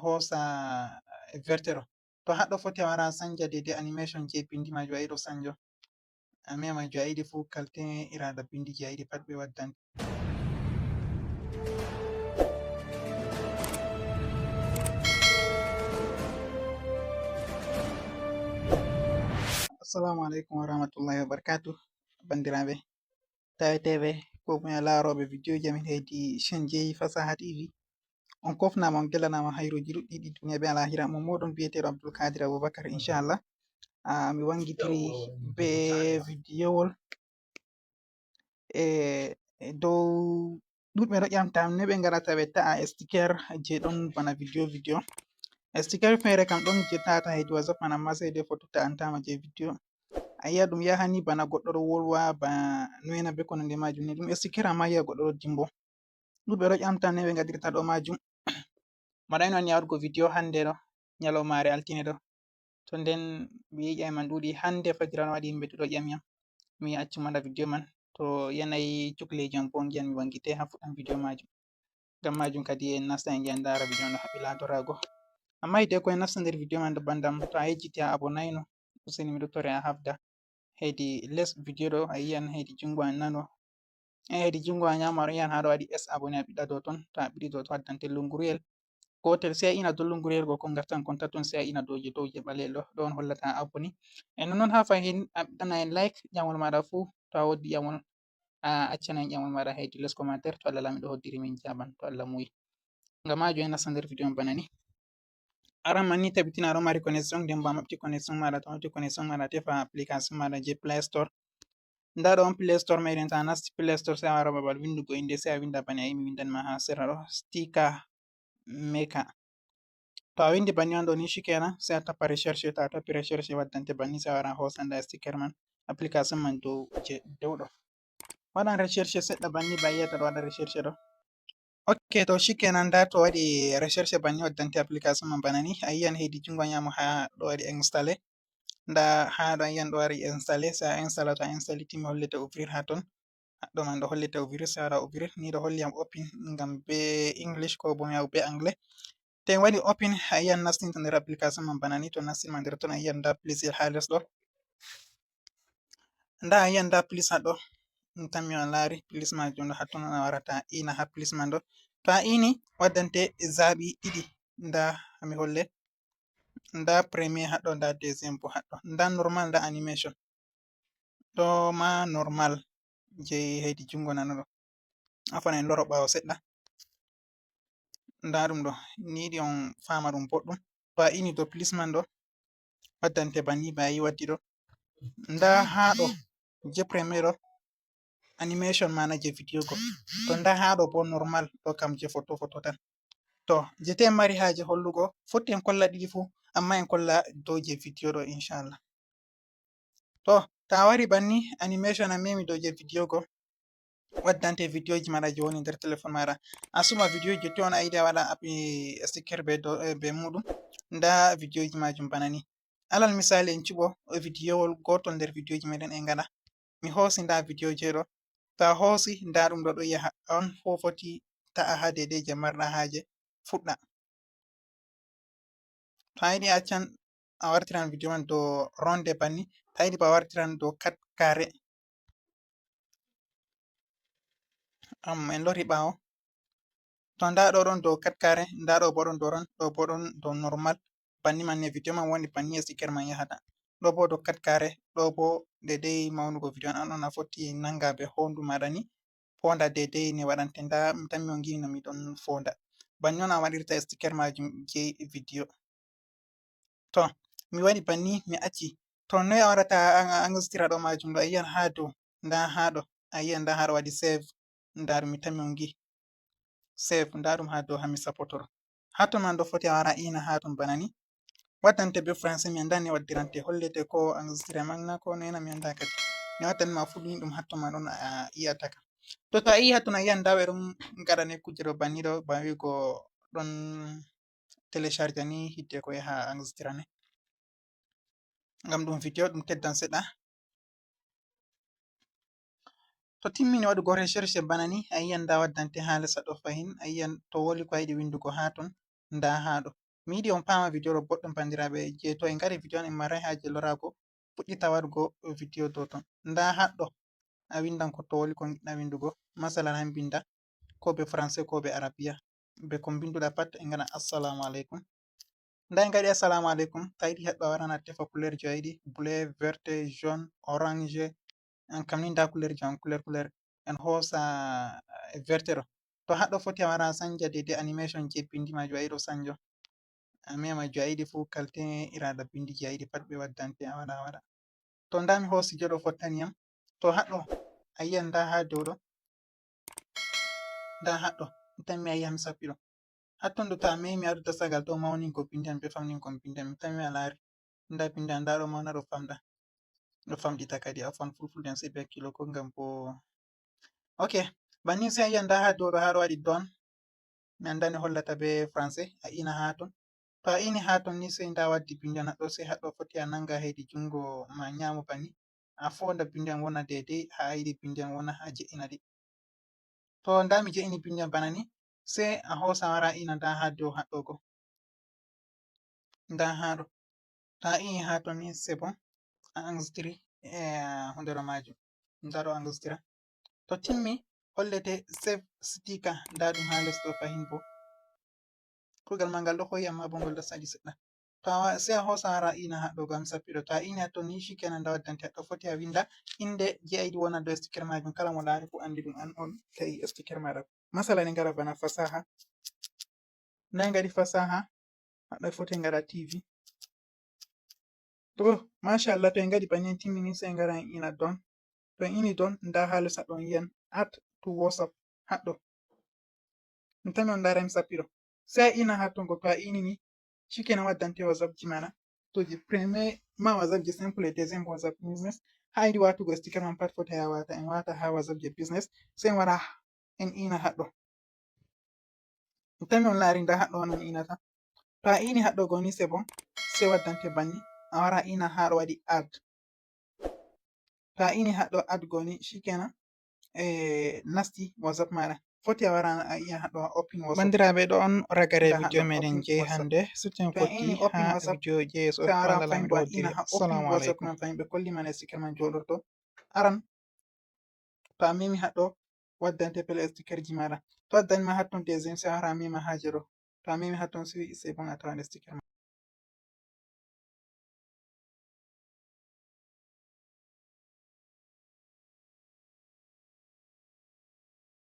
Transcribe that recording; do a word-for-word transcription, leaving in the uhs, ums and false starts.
hoosa verte ɗo. To haɗɗo foti a wara sanja dede animation je bindi majum a yiɗo sanjo. A mema jo a yiɗi fu kalte iraɗa bindi je a yiɗi pat ɓe waddante. Assalamu alaikum warahmatullahi wabarakatuh. Bandiraɓe taweteɓe ko ɓe laroɓe video ji amin heydi Shen J Fasaha T V. On kofnama, on gellanama hayruji ɗuɗɗi ɗi duniya be alahira. Mo moɗon biyeteɗo Abdul Kadir Abubakar, inchallah. Ah, mi wangitiri be vidiyowol e e dow ɗuɗɓe ɗo ƴamtam ne ɓe ngarata ɓe ta'a sticker je ɗon bana video video. Sticker fere kam ɗon je ta'ata hedi WhatsApp man, amma sai dai foto ta'antama je video. A yi'a ɗum yahani bana goɗɗo ɗo wolwa ba noyena be ko nande majum ni. Ɗum sticker amma yi'a goɗɗo ɗo dimbo. Ɗuɗɓe ɗo ƴamtam ne ɓe ngadirta ɗo majum. Maɗayno ni a waɗugo video hande ɗo, nyalawmare altine ɗo. To nden mi yi'ay man ɗuɗi, hande fajira no waɗi yimɓe ɗuɗo ƴami yam. Mi acci mada video man. To yanayi cukleji am bo ngiyan mi wangite ha fuɗɗam video majum. Ngam majum kadi en nasta en ngiyan ndara video no haɓɓi latorago. Amma hideko en nasta nder video man bandam, to a yejjiti a abonayno, useni mi ɗo tore a habda. Hedi les video ɗo a yi'an hedi jungo an nano. E hedi jungo an nyamo a yi'an ha ɗo waɗi S abonné, a ɓiɗa dow ton. To a ɓiɗi dow ton waddante lunguruyel gotel, sai a ina dow lunguruyel go ko ngartan kon tatton, sai a ina dow je dow je ɓalel ɗo, ɗon hollata a abonné. E non non ha fahin a ɓiɗana en like, ƴamol maɗa fu to a wodi ƴamol a accana en ƴamol maɗa hedi les commentaire, to Allah lamiɗo hoddiri min jaban to Allah muyi. Ngam majum en nasta nder video on bana ni. Aran man ni tabitina aɗo mari connexion, nden bo a maɓɓiti connexion maɗa. To a maɓɓiti connexion maɗa tefa application maɗa je Play Store. Nda ɗo on Play Store meɗen, to a nasti Play Store sai a wara babal windugo inde, sai a winda bana a yi'i mi windan ma ha sera ɗo, Sticker Maker. To a windi banni on ɗo ni shikenan, sai a tappa recherche, to a tappi recherche waddante banni sai a wara a hosa nda sticker man, application man dow je dow ɗo. Waɗan recherche seɗɗa banni ba yi'ata ɗo waɗa recherche ɗo. Ok, to shikenan nda to waɗi recherche banni waddante application man bana ni. A yi'an hedi jungo nyamo ha ɗo waɗi installe. Nda ha ɗo a yi'an ɗo waɗi installe, sai a installa, to a installe timmi hollete ouvrir ha ton. Haɗɗo man ɗo hollete ouvrir, sai a waɗa ouvrir. Ni ɗo holli am open ngam be English ko bo mi waɗa be anglais. To en waɗi open a yi'an nastinta nder application man bana ni. To nastin ma nder ton a yi'an nda plus ha les ɗo. Nda a yi'an nda plus ha ɗo. Ɗum tammi on laari plus majum ɗo hatton on a warata a ina ha plus man ɗo. To a ini waddante zaɓi ɗiɗi. Nda mi holle. Nda premier ha ɗo, nda deuxième bo ha ɗo. Nda normal, nda animation. Ɗo ma normal je hedi jungo nano ɗo. Afan en loro ɓawo seɗɗa. Nda ɗum ɗo. Ni yiɗi on fama ɗum boɗɗum. To a ini dow plus man ɗo. Waddante banni ba a yi waddi ɗo. Nda ha ɗo. Je premier ɗo. Animation mana je video go. To nda ha ɗo bo normal ɗo kam je photo photo tan. To, je te en mari haje hollugo, fotti en kolla ɗiɗi fu, amma en kolla dow je video ɗo, inchallah. To, ta wari banni, animation a memi dow je video go, waddante videoji maɗa je woni nder téléphone maɗa. A suma video je to on a yiɗi a waɗa app-, eh, sticker be do, eh, be muɗum. Nda videoji majum bana ni. Alal misali en cuɓo videowol gotol nder videoji meɗen en ngaɗa. Mi hosi nda video je ɗo. To a hosi nda ɗum ɗo ɗo yaha. On fu foti ta'a ha dede je marɗa haje fuɗɗa. To a yiɗi accan a wartiran video man dow ronde banni. To a yiɗi ba wartiran dow kat kare. Am en lori ɓawo. To nda ɗo ɗon dow kat kare, nda ɗo bo ɗon dow ron, ɗo bo ɗon dow normal. Banni man ne video man woni, banni e sticker man yahata. Ɗo bo dow kat kare, ɗo bo dedei maunugo video an, an on a foti nanga be hondu maɗa ni. Fonda dedei ne waɗante. Nda mi tammi on gini no mi ɗon fonda. Banni on a waɗirta sticker majum je video. To, mi waɗi banni, mi acci. To, noy a warata a, a, a enregistra ɗo majum ɗo? A yi'an ha dow, nda ha ɗo. A yi'an nda ha ɗo waɗi save. Nda ɗum mi tammi on gi. Save, nda ɗum ha dow ha mi sapotoro. Ha to man ɗo foti a wara ina ha ton bana ni. Waddante be français mi anda ni waddirante, hollete ko enregistre man na ko noyna mi anda kadi. Mi waddani ma fu ni ɗum ha to man ɗon a yi'ata ka. To, to a yi ha ton a yi'an nda ɓe ɗon ngaɗa ne kuje ɗo banni ɗo, ba wi'ugo ɗon télécharge ni hidde ko yaha enregistre ne. Ngam ɗum video ɗum teddan seɗɗa. To timmini waɗugo recherche bana ni, a yi'an nda waddante ha lesa ɗo fahin, a yi'an to woli ko a yiɗi windugo ha ton, nda ha ɗo. Mi yiɗi on paama video ɗo boɗɗum, bandiraɓe. Je to en ngari video on, en maray haaje loraago, puɗɗita waɗugo video dow ton. Nda haɗɗo a windan ko to woli ko ngiɗɗa windugo. Masalan, han binda ko be français ko be arabiya. Be ko mbinduɗa pat, en ngaɗan assalamu alaikum. Nda en ngaɗi assalamu alaikum. To a yiɗi haɗɗo a waran a tefa couleur je a yiɗi, bleu, verte, jaune, orange. An kam ni nda couleur je an, couleur, couleur. En hoosa, eh, verte ɗo. To haɗɗo foti a wara a sanja daidai animation je bindi majum a yiɗi o sanjo. A mema je a yiɗi fu, kalte iraɗa bindi je a yiɗi pat ɓe waddante, a waɗa, a waɗa. To nda mi hoosi je ɗo fottani yam. To haɗɗo a yi'an nda ha dow ɗo. Nda haɗɗo. Mi tammi a yi'an mi sappi ɗo. Hatton ɗo to a memi a ɗo dasagal to mawningo bindi am be famningo bindi am. Mi tammi a laari. Nda bindi am nda ɗo mawna ɗo famɗa. Ɗo famɗita kadi, afwan, fulfulde am sai be hakkilo ko ngam bo. Ok, bannin sai a yi'an nda ha dow ɗo ha ɗo waɗi don. Mi anda no hollata be français, a ina ha ton. To a ini ha ton ni sai nda waddi bindi am haɗɗo, sai haɗɗo foti a nanga hedi jungo ma nyamo banni. A fonda bindi am wona daidai, ha a yiɗi bindi am wona a je'ina ɗi. To nda mi je'ini bindi am bana ni, sai a hosa wara ina nda ha dow haɗɗo go. Nda ha ɗo. To a ini ha ton ni c'est bon, a enregistri, eh, hunde ɗo majum. Nda ɗo enregistra. To timmi, hollete save sticker, nda ɗum ha les ɗo fahin bo. Kugal ma ngal ɗo hoyi, amma bo ngol ɗo saɗi seɗɗa. To a wa-, sai a hosa wara ina haɗɗo ngam sappi ɗo. To a ini hatton ni shikenan, nda waddante haɗɗo foti a winda inde je a yiɗi wona dow sticker majum. Kala mo laari fu andi ɗum an on ta'i sticker maɗa. Masala ni ngara bana fasaha. Nda en ngaɗi fasaha, haɗɗo foti en ngaɗa T V. To, mashallah, to en ngaɗi bannin timmini sai en ngara en ina don. To en ini don, nda ha les haɗɗo on yi'an add to WhatsApp haɗɗo. Mi tami on ndaran mi sappi ɗo. Sai a ina ha ton go, to a ini ni, shikenan waddante WhatsApp ji mana. To je premier ma WhatsApp je simple, deuxième WhatsApp business. Ha a yiɗi watugo sticker man pat foti a wata, en wata ha WhatsApp je business. Sai en wara en ina haɗɗo. Mi tami on laari nda haɗɗo on on inata. To a ini haɗɗo go ni c'est bon. Sai waddante banni. A wara ina ha ɗo waɗi add. To a ini haɗɗo add go ni shikenan. Eh, nasti WhatsApp maɗa. Foti a wara a iya haɗɗo a open WhatsApp. Bandiraɓe, ɗo on ragare video meɗen je hande. Soutien foti ha video je so Allah lamiɗo waddiri. Assalamu alaikum. Man fahin ɓe kolli man e sticker man joɗorto. Aran. To a memi haɗɗo waddante pele sticker ji maɗa. To waddani ma hatton deuxième, sai a wara a mema ha je ɗo. To a memi hatton si c'est bon a tawan sticker ma.